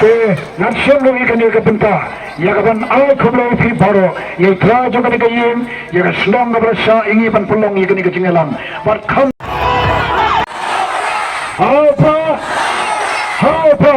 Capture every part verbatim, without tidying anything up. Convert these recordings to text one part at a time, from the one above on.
Te ngan shem ruh ïa kane ka bynta ïa ka ban ai khublei phi baroh ïa i trai jong kane ka ïing, ïa ka shnong kaba la shah ïa ngi ban pynlong ïa kane ka jingïalang. Bad kham Haba, haba.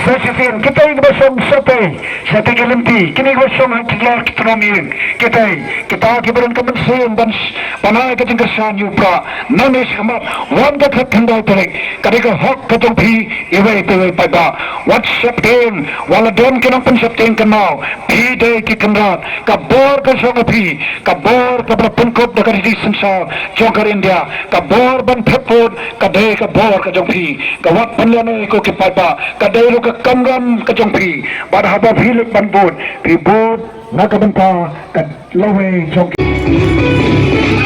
Sa shisien kita kiba shong shatei, shatei ki lynti, kine kiba shong ha ki lor ki tnum ïing, kita, kita kiba don ka mynsiem ban sh-, ban ai ka jingkyrshan ïa u Prah. Nangne shakhmat, wan ka khatkhyndai tarik, ka dei ka hok ka jong phi iwei pa iwei paidbah. Wat sheptieng, wat la don ki nongpynsheptieng kynmaw, phi dei ki kynrad, ka bor ka jong phi, ka bor kaba la pynkup da ka riti synshar jong ka India, ka bor ban phet vote ka dei ka bor ka jong phi. Ka wat pynlehnoh ko ki paidbah, ka dei ruh ka kamram ka jong phi. Bad haba phi leit ban vote, phi vote na ka bynta ka lawei jong ki.